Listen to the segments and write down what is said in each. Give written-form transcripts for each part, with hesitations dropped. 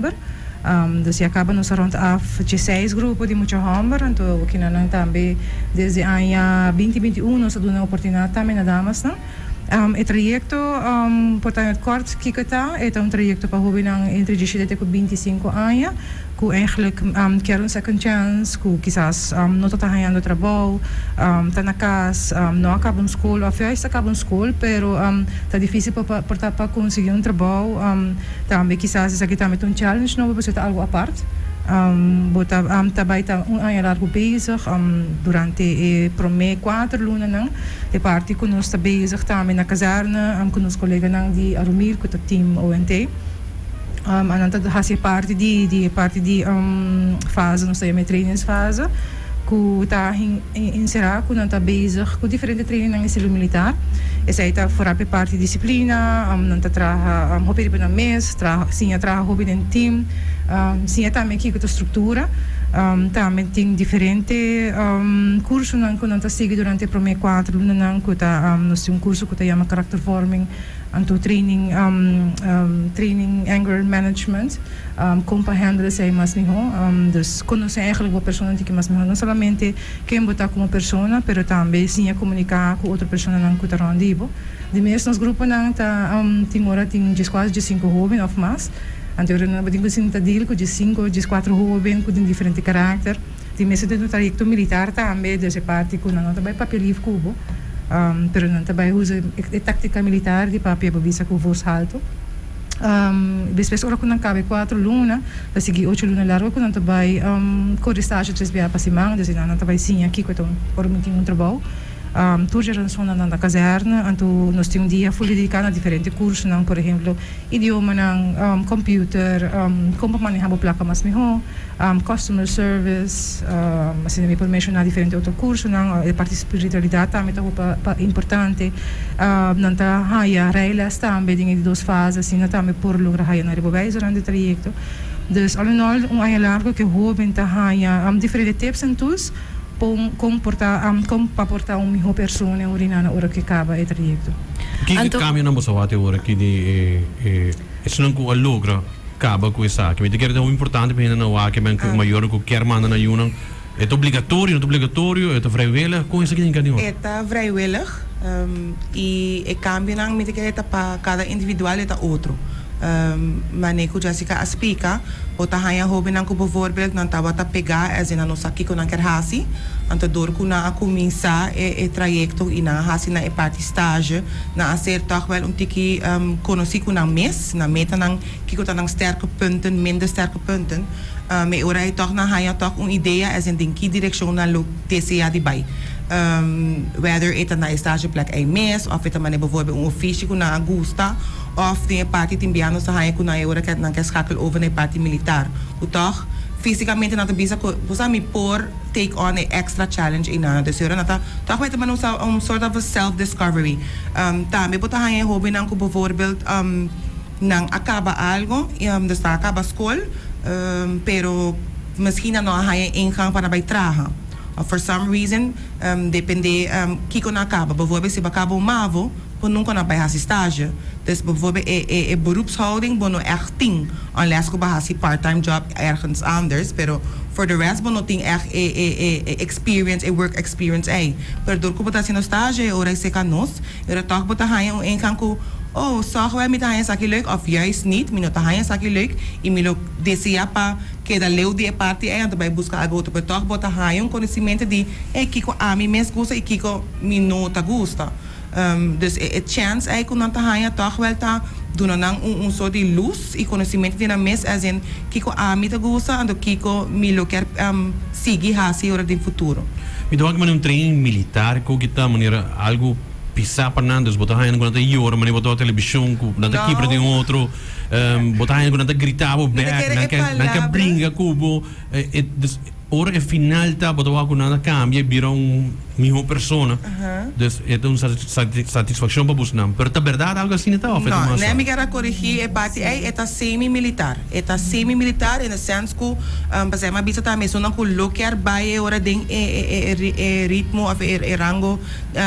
hòmber. Dus ya kaba nos a rond af dieseis grupo di mucha hòmber, anto kinanan tambe desde aña 2021 nos a duna oportunidat tambe na damasnan. E trayekto por ta in het kort kiko ta, e ta un trayekto pa hóbennan entre 17 ku 25 aña ku eigenlijk kier un second chance, ku kisas no ta ta hañando trabou, ta na kas, no a kaba un skol òf juist a kaba un skol pero ta difísil pa por ta pa konsiguí un trabou. Tambe kisas esaki tambe ta un challenge nobo pasobra ta algu apart. Bo ta ta bai ta un aña largu bezig durante e promé kuater lunanan. E parti ku nos ta bezig tambe na kazèrne ku nos koleganan di Arumir ku ta team ONT. Anan ta hasi e parti di di e parti di fase nos ta yama e trainingsfase ku ta enserá ku nan ta bezig ku diferente trainingnan estilo militar. Esei ta forá pa e parti disiplina, nan ta traha hopi riba nan mes, traha siña traha hopi den team, siña tambe kiko ta struktura. Tambe tin diferente kursonan ku nan ta sigui durante e promé kuater lunanan ku ta nos tin un kurso ku ta yama karaktervorming anto training training anger management. Kon pa handle esei mas mihó. Dus konosé eigenlijk bo persona tin ki mas mihó. No solamente ken bo ta komo persona, pero tambe siña komuniká ku otro personanan ku ta rònt di bo. Di mes nos gruponan ta tin ora tin dieskuater, diesinku hóben òf mas. Anto ora nan bo tin ku sinta deal ku diesinku, dieskuater hóben ku tin diferente karakter. Di mes ta den un trayekto militar tambe, dus e parti ku nan no ta bai papia lif ku bo, pero nan ta bai usa e taktika militar di papia bo bisa ku vos haltu. Despues ora ku nan kaba e kuatro luna, ta sigui ocho luna largo ku nan ta bai kore stage tres biaha pa siman, dus nan ta bai siña kiko ta ora mi tin un trabou. Tur djaranson nan ta kazèrne, anto nos tin un dia ful dediká na diferente kursonan, por ehemplo, idiomanan, computer, kon pa maneha bo plaka mas mihó, customer service, asina mi por menshoná diferente otro kursonan. E parti spiritualidat tambe ta hopi importante. Nan ta haya rijles tambe den e di dos fase, asina tambe por logra haya nan ribobeis durante e trayekto. Dus al in al un aña largo ku e hóben ta haya diferente tips en tools kon por ta kon pa por ta un mihó persona en Urinana ora ku e kaba e trayekto. Kiko kambionan bo sa wak te ora aki di e esnan ku a logra kaba ku esaki? Mi ta kere ta hopi importante pa hendenan wak e ku mayornan ku kier manda nan yunan. E ta obligatorio, no ta obligatorio, e ta vrijwillig? Kon esaki tin kadi? E ta vrijwillig i e kambionan mi ta kere ta pa kada individual e ta otro. Mane ku Jessica a splika, bo ta haña hóbennan ku bovoorbeeld nan tabata pegá as in nan no sa kiko nan kier hasi, anto dor ku nan a kuminsá e e trayekto i nan a hasi nan e parti stage, nan a ser tòg wèl un tiki konosí ku nan mes, nan metanan, kiko ta nan sterke punten, minder sterke punten. E ora ei tòg nan haña tòg un idea as in den ki direkshon nan lo deseá di bai. Whether e ta na e stageplek ei mes òf e ta manera bovoorbeeld un ofishi ku nan a gusta. Of den e parti tin bia nos ta haña ku nan e ora nan ke schakel over na e parti militar. Ku tòg físikamente nan ta bisa ku bo sa mi por take on e extra challenge einan. Anto e ora nan ta tòg bai ta manda un sort of a self discovery. Tambe bo ta haña e hóbennan ku bovoorbeeld nan a kaba algo, dus nan a kaba skol, pero misschien nan no a haña e ingang pa nan bai traha. Of for some reason depende kiko nan a kaba. Bovoorbeeld si bo a kaba un mavo. Bo nunca no a bay haci stage. Dus bijvoorbeeld e e e beroepshouding bo no echt tin, unless cu bo haci part time job ergens anders, pero for the rest bo no tin echt e e e e experience, e work experience ey. Pero door cu bo ta haciendo stage e ora esey ca nos, e ora toch bo ta haya un ingang cu, oh, zorg wel mi ta haya esaki leuk of juist niet, mi no ta haya esaki leuk y mi lo desea pa keda leu di e parti ey anto bay busca algo otro. Pero toch bo ta haya un conocimento di, hey, kico ami mes gusta y kico mi no ta gusta. Dus e chèns ei ku nan ta haña tòg wèl ta duna nan un un sort di lus i konosimento di nan mes as in kiko ami ta gusta anto kiko mi lo kier sigui hasi ora den futuro. Mi ta wak manera un training militar ku ki ta manera algu pisá pa nan, dus bo ta haña ku nan ta yora manera bo ta wak televishon ku nan ta kibra den otro, bo ta haña ku nan ta grita bo bèk, nan ke nan ke bringa ku bo, dus ora e final ta bo ta wak ku nan a kambia i bira un. mihó persona. Dus e ta un satisfakshon pa busnan. Pero ta bèrdat algu asina ta òf e ta No, mas? ne mi kier a korigí e parti ei, e ta semi-militar. E ta semi-militar in the sense ku, pasei mi a bisa tambe esunnan ku lo kier bai e ora den e e e ritmo òf e rango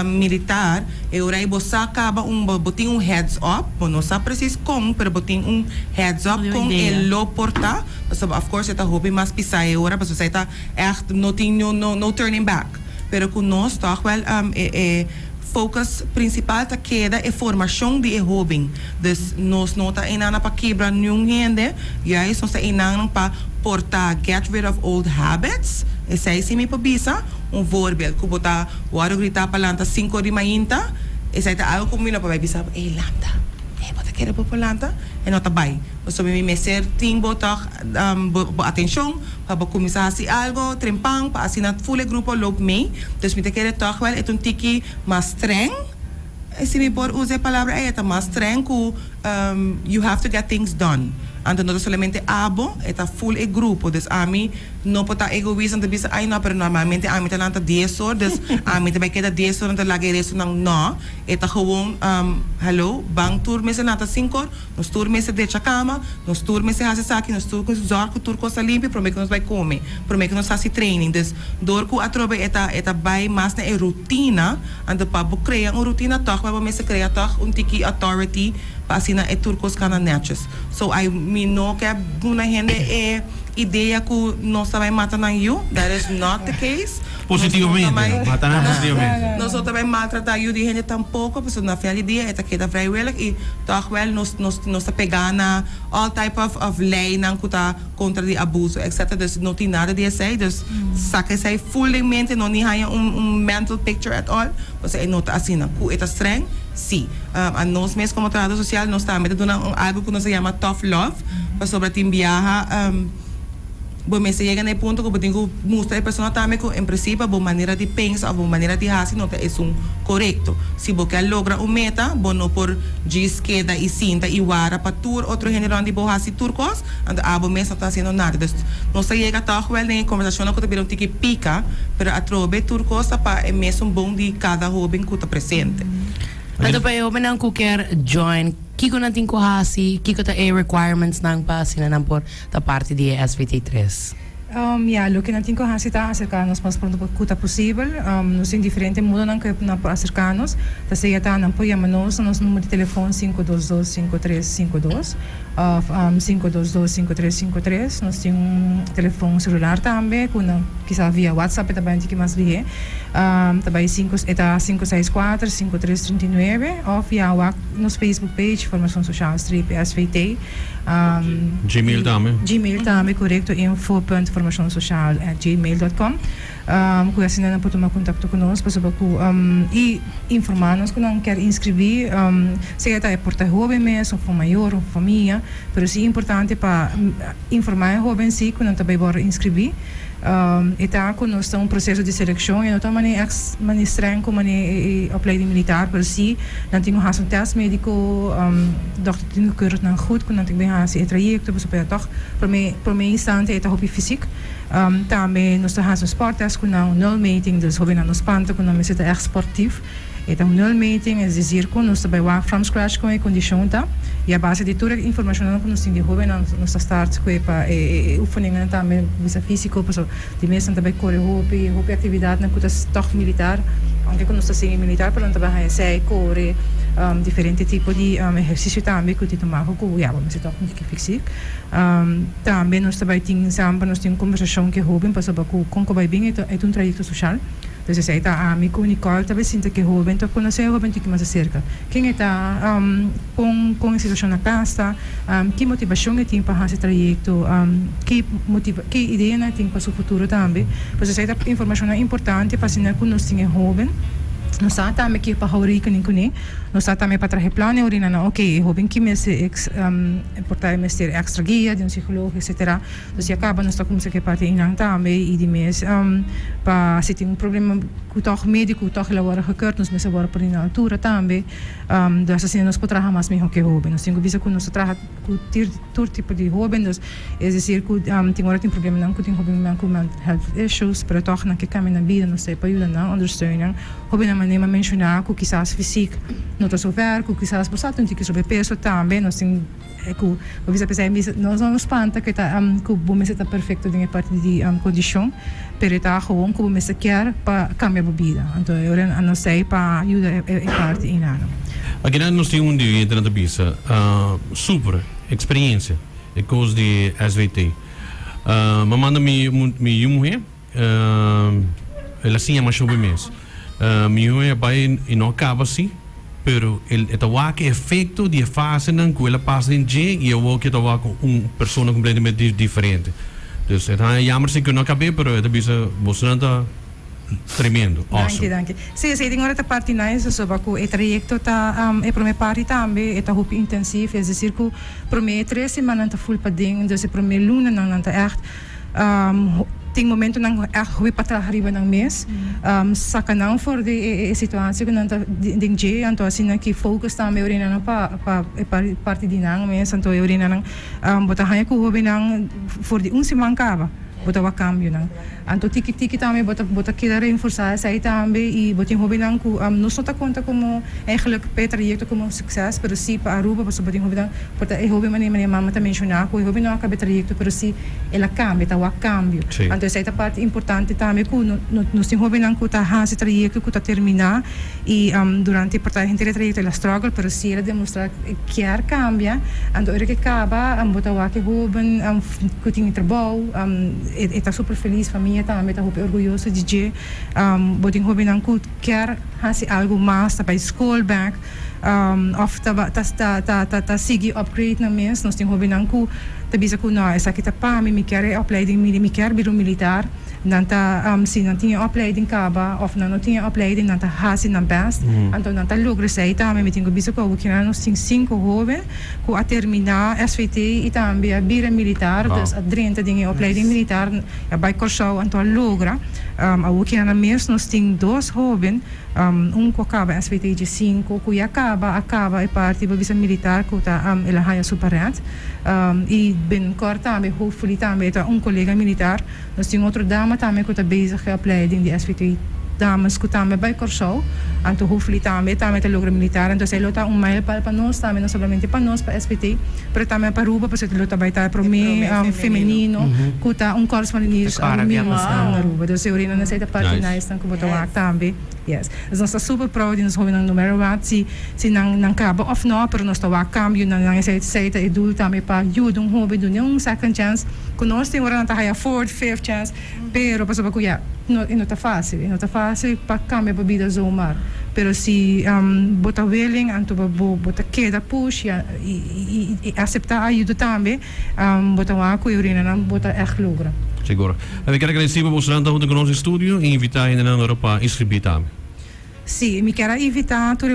militar, e ora ei bo sa kaba un bo bo tin un heads up, bo no sa presis kon, pero bo tin un heads up kon e lo por ta, pasobra of course e ta hopi mas pisá e ora, pasobra esei ta ègt no tin no no no turning back. Pero ku nos tòg wèl e e focus prinsipal ta keda e formashon di e hóben. Dus nos no ta einan pa kibra niun hende, juist nos ta einan pa por ta get rid of old habits, esei si mi por bisa. Un voorbeeld, ku bo ta wòrdu gritá pa lanta sinku or di mainta, esei ta algu ku mi no por bai bisa bo, ey lanta, ey bo ta kere bo por lanta? E no ta bai, pasobra mi mester tin bo tòg bo atenshon pa bo kuminsá hasi algu trempan pa asina ful e grupo loop mee. Dus mi ta kere tòg wèl e ta un tiki mas streng, si mi por usa e palabra ey, e ta mas streng ku you have to get things done. Anto no ta solamente abo, e ta ful e grupo. Dus ami. No por ta egoïsta en ta bisa ay no pero normalmente ami ta lanta dies or dus ami ta bay keda dies or en ta laga e restonan no e ta gewoon hallo ban tur mester lanta sinku or nos tur mester drecha kama nos tur mester hasi esaki nos tur mester zorg ku tur kos ta limpi prome ku nos bay kome prome ku nos hasi training dus dor ku atrobe e ta e ta bay mas na e rutina anto pa bo krea un rutina tog bo mester krea tog un tiki authority pa asina e tur kos kana netjes so ay mi no ke duna hende e. Idea cu nos ta bay mata nan yu, that is not the case. Positivamente, mata nan positivamente. Nos no ta bay maltrata yu di hende tampoco, pasobra na final di dia e ta keda vrijwillig y toch wel nos nos nos ta pega na all type of of leynan cu ta contra di abuso etc. Dus no tin nada di esey, dus saca esey full den mente, no ni haya un un mental picture at all, pasobra e no ta asina. Cu e ta streng? Si. Anos mes como trahador social nos tambe ta duna un algo cu nos ta yama tough love. Pasobra tin biaha bo mester yega na e punto ku bo tin ku mustra e persona tambe ku en prinsipio bo manera di pensa òf bo manera di hasi no ta esun korekto. Si bo ke a logra un meta, bo no por djis keda i sinta i wara pa tur otro hende rònt di bo hasi tur kos, anto abo mes no ta hasiendo nada. Dus nos ta yega tòg wèl den e kombersashonnan ku ta bira un tiki pika, pero atrobe tur kos ta pa e mesun bon di kada hóben ku ta presente. Anto pa e hóbennan ku kier join. Kiko nan tin ku hasi? Kiko ta e requirements nan pa asina nan por ta parti di e SVT tres? Ya, loke nan tin ku hasi ta aserká nos mas pronto ku ta posibel. Nos tin diferente modonan ku nan por aserká nos. Ta sea ta nan por yama nos na nos numero di telefon sinku dos dos sinku tres sinku dos òf sinku dos dos sinku tres sinku tres. Nos tin un telefon selular tambe ku nan kisas via WhatsApp e ta bai un tiki mas lihé. Ta bai sinku e ta sinku seis kuater sinku tres trinta i nuebe òf ya wak nos Facebook page Formacion Social streep SVT. Gmail tambe. Gmail tambe korekto info punt formacionsocial at gmail dot com ku asina nan por tuma kontakto ku nos pasobra ku i informa nos ku nan kier inskribí sea ta e por ta e hoben mes òf un mayor òf famia pero si importante pa informa e hoben si ku nan ta bai wòrdu inskribí. E ta cu nos ta un proceso di seleccion, e no ta mane ex mane streng cu mane e opleiding militar, pero si nan tin cu haci un test medico, dokter tin cu keur nan goed cu nan tin bin haci e trayecto, pasobra pa toch prome prome instante e ta hopi fysiek. Tambe nos ta haci un sporttest cu nan, un nulmeting, dus hobennan no spanta cu nan mester ta echt sportief. E ta un nulmeting, es desir cu nos ta bay wak from scratch con e condicion ta y a base di tur e informacionnan cu nos tin di hobennan nos ta start cu e pa e oefeningan tambe bisa fisico pasobra di mes nan ta bay core hopi, hopi actividadnan cu ta toch militar aunke cu nos ta semi militar pero nan ta bay haya esey core diferente tipo di ehercicio tambe cu tin te maken cu ya bo mester toch un tiki fysiek. Tambe nos ta bay tin semper nos tin un conversacion cu e hoben pasobra cu con cu bay bin e ta un trayecto social. Dus esei ta ami ku Nicole ta sinta ku e hoben ta konosé e hoben tiki mas aserka. Ken e ta, kon kon e situashon na kas ta, ki motivashon e tin pa hasi trayekto, ki motiva ki ideanan e tin pa su futuro tambe. Pues esei ta informashonnan importante pa asina ku nos tin e hoben. Nos sa tambe ke pa hou rekening kuné. Nos sa tambe pa traha e plan e orina nan ok e hoben ki mester ex por ta e mester extra guia di un psicoloog etcetera. Dus ya caba nos ta cuminsa cu e parti einan tambe y di mes pa si tin un problema cu tog medico cu tog el a worde gekeurd nos mester worde poni na altura tambe. Dus asina nos por traha mas miho cu e hoben. Nos tin cu bisa cu nos ta traha cu tur tipo di hoben dus es decir cu tin ora tin problemanan cu tin hobennan cu mental health issues pero tog nan ke cambia nan bida nos ta pa yuda nan ondersteun nan. Hobennan manera mi a menciona cu kisas fysiek no ta so ver cu kisas bo sa tin un tiki sobrepeso tambe nos tin. Ku bo bisa p'esei mi bisa nos no spanta ku e ta ku bo mester ta perfekto den e parti di kondishon pero e ta gewoon ku bo mester kier pa kambia bo bida anto e ora nos ta ei pa yuda e parti einan. Akinan nos tin un di oyentenan ta bisa super experiencia e kos di SVT mi a manda mi mi yu muhe el a siña masha hopi mes mi yu muhe a bai y no a kaba si. Pero el e ta wak e efecto di e fasenan cu el a pasa den dje y awor cu e ta wak un persona completamente diferente. Dus e ta haña jammer si cu no a cabe pero e ta bisa bosonan ta tremendo, Danki, awesome. danki. Sí, esei tin ora ta parti nice pasobra cu e trayecto ta e prome parti tambe e ta hopi intensief, es decir cu prome tres simannan ta full paden, dus e prome lunanan nan ta echt Tin momentonan echt hopi pa traha riba nan mes, saca nan for di e situatie cu nan ta den dje, anto asina ki focus tambe orina nan pa pa e parti di nan mes, anto e orina nan bo ta haña cu hobennan for di un siman caba bo ta wak cambionan, anto tiki tiki tambe bo ta bo ta keda reenforsa esey tambe y bo tin hobennan cu nos no ta conta como eigenlijk pa e trayecto como un succes pero si pa Aruba pasobra bo tin hobennan por ta e hoben manera manera mama ta menciona cu e hoben no a caba e trayecto pero si El a cambia, ta wak cambio. Anto esey ta parti importante tambe cu nos tin hobennan cu ta haci trayecto cu ta termina y durante por ta henter e trayecto el a struggle pero si el a demostra cu e kier cambia anto ora cu e caba bo ta wak e hoben cu tin e trabou e ta super feliz, famia tambe ta hopi orguyoso di dje. Bo tin hobennan cu kier haci algo mas ta bay school bek of ta sigui upgrade nan mes. Nos tin hobennan cu ta bisa cu no esaki ta pa mi, mi kier e opleiding, mi kier bira un militar. Nan ta si nan tin e opleiding caba of nan no tin e opleiding nan ta haci nan best. Anto nan ta logra esey tambe. Mi tin cu bisa cu awor kinan nos tin cinco hoben cu a termina SVT y tambe a bira militar, dus a drenta den e opleiding militar, a bay Corsou anto a logra. Awor kinan nan mes nos tin dos hoben. Un ku a kaba SVT dje-sinku, ku ya kaba a kaba e parti bo bisa militar ku ta el a haña su paret. I binnenkort tambe hopefully tambe e ta un kolega militar. Nos tin otro dama tambe ku ta bezig ku e opleiding di SVT dames ku tambe bai Kòrsou. Anto hopefully tambe e tambe ta logra militar. Entonces e lo ta un mijlpaal pa nos tambe, no solamente pa nos pa SVT, pero tambe pa Aruba pasobra lo ta bai ta e promé femenino ku ta un Korps Mariniers Arubiano na Aruba. Dus e orina nan esei ta parti nice nan ku bo ta wak tambe. Yes. Dus nos ta super proud di nos hobennan no matter what si si nan nan kaba of no pero nos ta wak cambio nan nan esei esei ta e doel tambe pa yuda un hoben duna un second chance ku nos tin ora nan ta haya fourth fifth chance pero pasobra ku ya no e no ta facil e no ta facil pa cambia bo bida zomaar pero si bo ta willing anto bo bo bo ta keda push y y y acepta ayuda tambe bo ta wak ku e orinanan bo ta echt logra. Sigur. Mi kier a gradeci pa boso nan ta hunto cu nos den studio y invita hendenan ora pa inscribi tambe. Si, mi kier a invita tur e.